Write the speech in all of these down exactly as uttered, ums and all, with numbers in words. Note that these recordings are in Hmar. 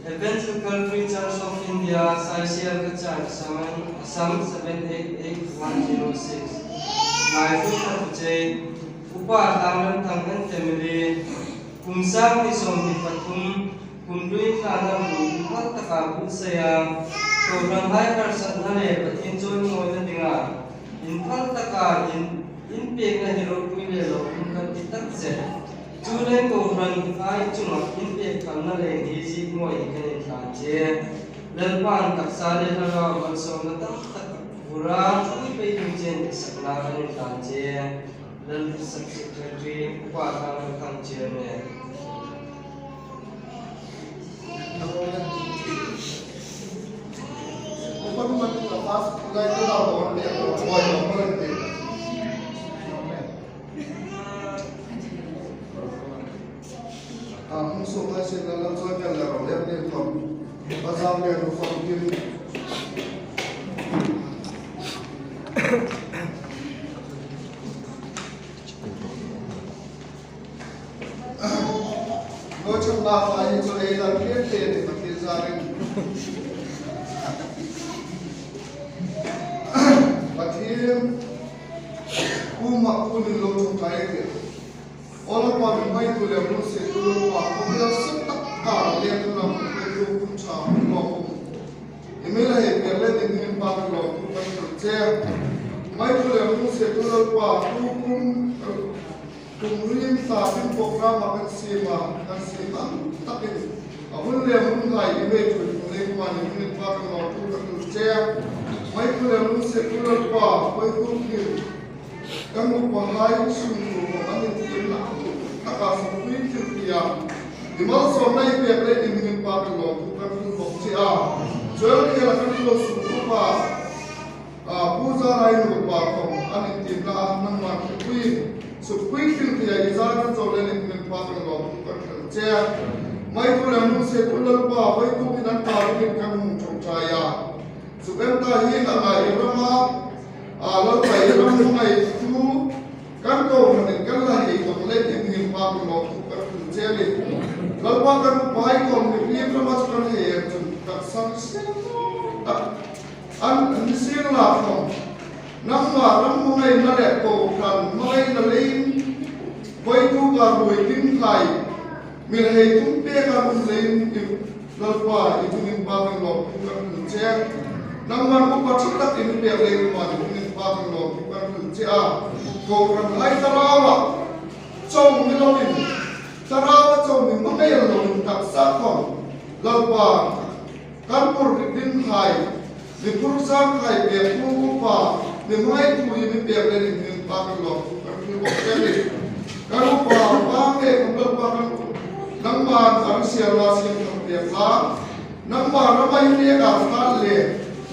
Evangelical Free Church of India, Saisial ka chang Assam, Assam seven eight eight one zero six. Ngai fu ka tu che, Upa Thangramthang and family, kum sang hni sawmhni pathum, kum hlui thlana bu inphal taka buotsai a, kohranhai harsatna le Pathien chawimawina dinga inphal taka in, inpekna hi ropui le lawmum kan ti tak che. Chu le kohranhai chunga inpek khalna le hi ziek mawi hi kan intlan che. Lalpan taksa le thlarau malsawmna tam tak vur a, ṭhuoi pei ding chen sakna kan intlan che. Lal Secretary, Upa Thangramthang Chairman. Lo chang la fa hi chu ei dal kher te ni Pathien zarin. Pathien kuoma kunin lo ṭawngṭai te. Aw Lalpa, mi hmaitu le hmangruoitu Lalpa, ko bel suk tak ka le tu lam ko tu kun cha lo ko. I mi la hei per le ding hin pa lo tu kan che. Hmaitu le hmangruoitu Lalpa, tu kun Kum rim sa tin program a kan siem a, kan siem ang takin. A hun le hun hai i ve thui kum le kum a ni hun pa kan lo tu ka tu che. Hmaitu le hmangruoitu Lalpa, hoi tu kin. Kan upa hai sum tu ko an in tin la. Taka sum tu in tin tia. Ni malsawmna i pek le in hun pa kan lo tu kan tu bok che a. Chel ke la kan lo sum tu pa. A, Pu Zarai nupa khom an intimna a nangman hrepui, sukpui thil tia i zar kan zo le ning min pa kan lo tu kan hril che. Hmaitu le hmangruoitu Lalpa, hoi tu kin an ta rin kan hung ṭawngṭai a. Suk em ta hi ka ngai i rama, a, Lalpa i ram hung ngai tu, kan kohranin kan la hei tawng le ning min pa kan lo tu kan hril che ni. Lalpa kan upa hai khom ni rim rama chu kan hei em chun kan sang se tak. An, an sir la khom. Nangma ram hmangaina le kohran hmangaina leiin. Voituk a ruoi ding hai. Mi hei tum pek a um leiin i Lalpa i tum in pa kan lo kan che. Nangman upa ṭha tak i mi pek leiin ma i tum in pa kan lo kan che a. Kohran hai thlarau a. Chau mi lo in. Thlarau a chau mi hmangai lo in taksa khom. Lalpa Kan pur dik ding hai, mi pur sang hai pek tu upa, mi hmaitu i mi pek le ding hin pa kan lo, kan hril bok che ni. Kan upa, pa ke kan Lalpa kan, nangman kan siar la siar kan pek la, nangman ramai le ka khat le,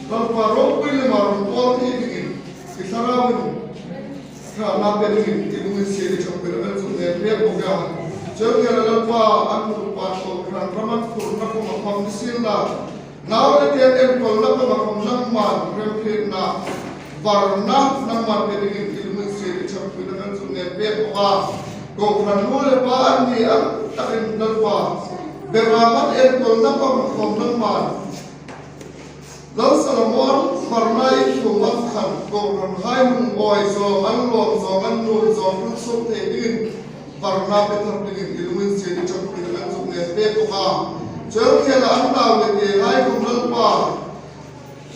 Lalpa ropui le ma ropui thei dingin, i thlarau in, Ṭhatna pe dingin i lunginsiet i ṭhangpuina kan zuk ngen pek bok a. Cheu khela Lalpa an hmu pa thaw kan raman khurna kuoma khom ni sien la. Nau le te enkawlna kuoma khom nangman remhrietna varna nangman pe dingin i lunginsiet i ṭhangpuina kan zuk ngen pek bok a. Kohran nu le pa an ni ang takin Lalpa. Bera man enkawlna kuoma khom nangman Lal Solomon varna inthuom ang khan, kohranhai hung awi zawng, an lawm zawng, an nuom zawng, an suk thei dingin, varna pe thar dingin, i lunginsiet i ṭhangpuina kan zuk ngen pek bok a. Cheu khela an nau le tehai khom Lalpa,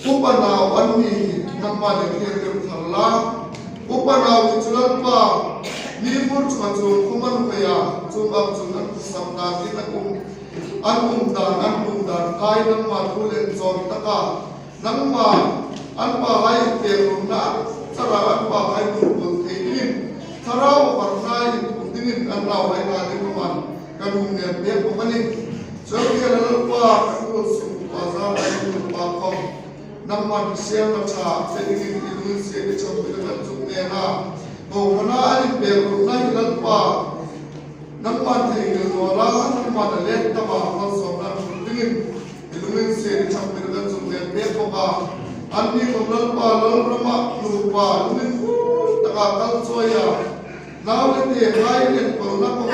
upa nau an ni hi, nangman le khel deu thar la. Upa nau hi chu Lalpa, mi hmur chunga chuong khom an hoi a, chuong ang chun an khawsakna ding an um. An um dan, an um dan, khai nangma thu le zawng taka. Nangma, an pahai inpek lungna, chara an pahai nuom thei dingin. Thlarau a varna inthuom dingin, an nauhai hna ding man. Kan hung ngen pek bok a nih. Cheu khela Lalpa, kan hung sung pa za, kan hung pa khom. Nangman siam na ṭha, pe dingin i lunginsiet i ṭhangpuina kan zuk ngen a. Kohran a an inpek lungna hi Lalpa. Nangman theinghil naw la, nangman a Anni khom Lalpa, Lalrama nupa, lungin taka kal chawia, nau le tehai enkawlna khom,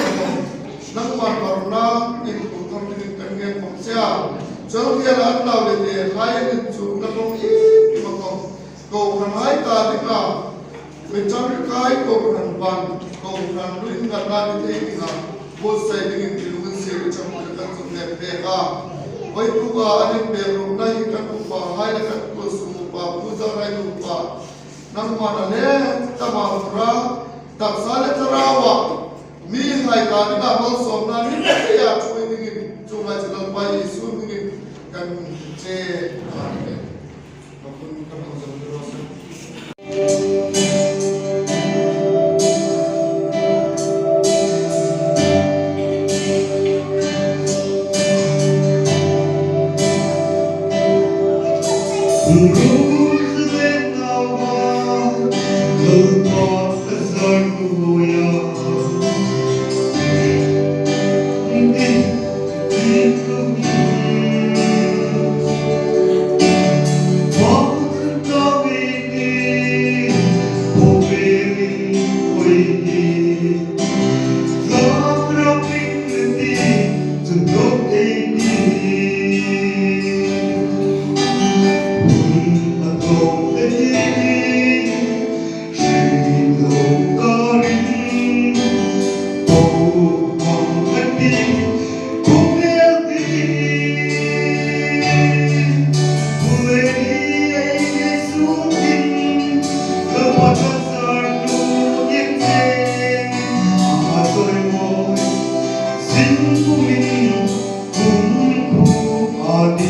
nangma harna inkhum khom dingin kan ngen khom che a. Chawlkhiala an nau le tehai an inchukna khom iengkima khom, kohranhai ta dinga, mi ṭangkai kohran ban, kohran ruin kan la ni thei dinga, buotsai dingin mi lunginsiet chang kan suklet pek a. Vawituk a an inpek ruokna hi kan upahai le kan kuosum upa, Pu Zanghai nupa, nangman a leng tama hura, taksa le tharawa, mihai ta dinga malsawmna ni thei a ṭhuoi dingin, chuonga chu Lalpa Isu hmingin kan che. Amen.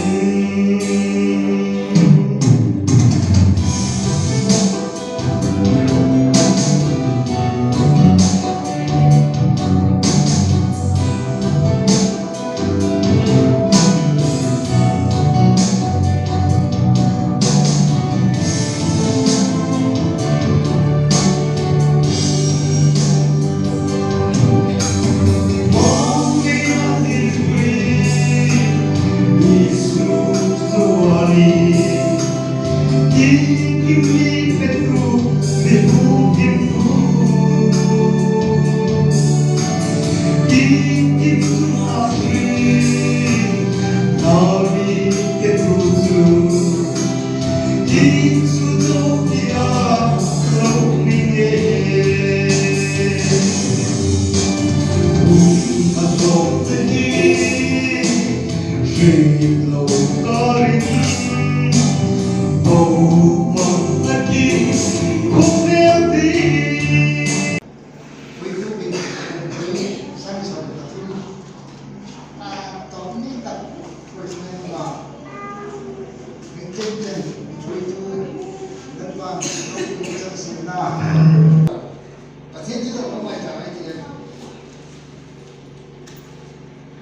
Pathien chu lo hmang mai ta mai ti em.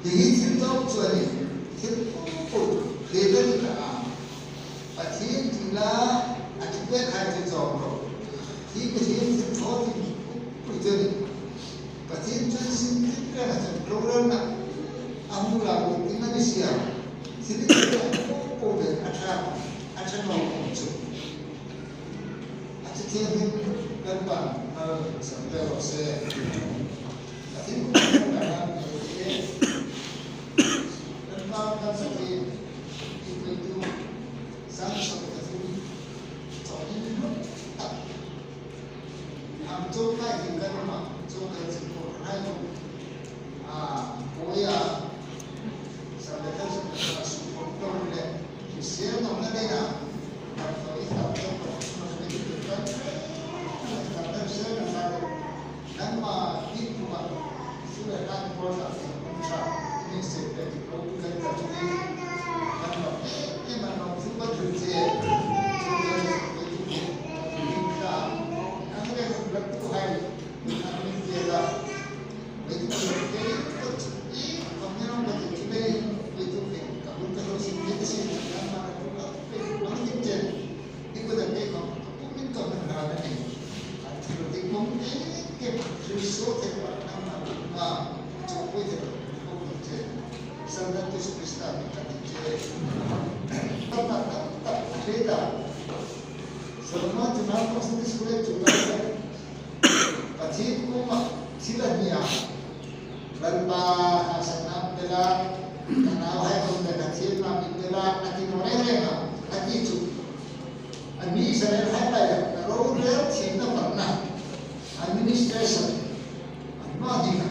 Hi hi thil tawp chu a nih, thil po po hriet a ni ta a. Pathien ti la, a ti pek hai chu zawm ro. Hi Pathien thil thaw ti po po chu a nih. Pathien chun sin ti pek a chun lo rel na. A hmu la lo ti na ni sia. Thil ti po po le a ṭha, a ṭha naw chu. A chi thienghlim kan pan, a, san vel raw se. A thil kan pan, a, kan pan kan sa ti, i pe tu, san sa ka thil, chawk ni mi hmang tak. Am chawk kai thil kan ma, chawk kai thil ko, hai ko. A, boya, sa le kan sa ka su ko to le. Christian nawmna dingin, kan to i ta to ko, ma le ki to kan. Kan to se na sa le. Nangma ki kuma, su le kan ko ta se, sa, ni se pe ki ko tu le ta tu ni. Nangma, e, e, ma no su ba tu se. Su le, su le, tu ni ta. Nang le, la tu hai. Santo Krista mi kan ti che. Tata, tata, Solomon chu nau Sunday school chu la, Pathien kuoma thil a nih a. Lalpa, harsatna mi pe la, ka nauhai khom le ka thiemna mi pe la, a ti naw reng reng a, a ti chu. A mi Israelhai laia rorêl thiemna varna, administration, an ma ding a.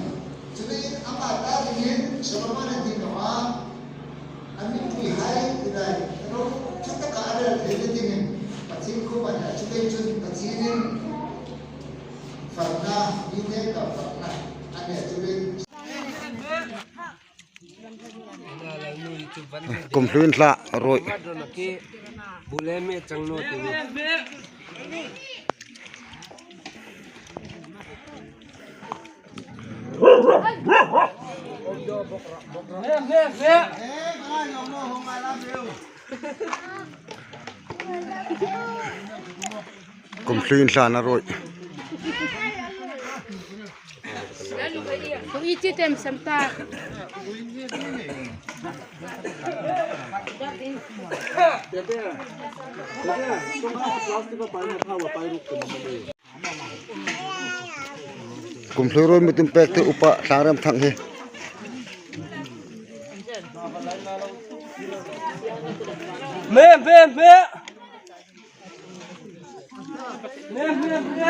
Chuleiin ama ta dingin Solomon a ti naw a, a mipuihai ti lai, ro ṭha taka a rêl thei le dingin Pathien kuoma a nih a, chuleiin chun Pathienin varna, mi nêka varna a nih a, chuleiin. Kum hluin hla ruoi. Kum hluin hla ruoi. Ko i chi tem sam ta. Kum hlui ruoi mi tum pek te upa Thlangrem Thang hi. Me, me, me. Me, me, me.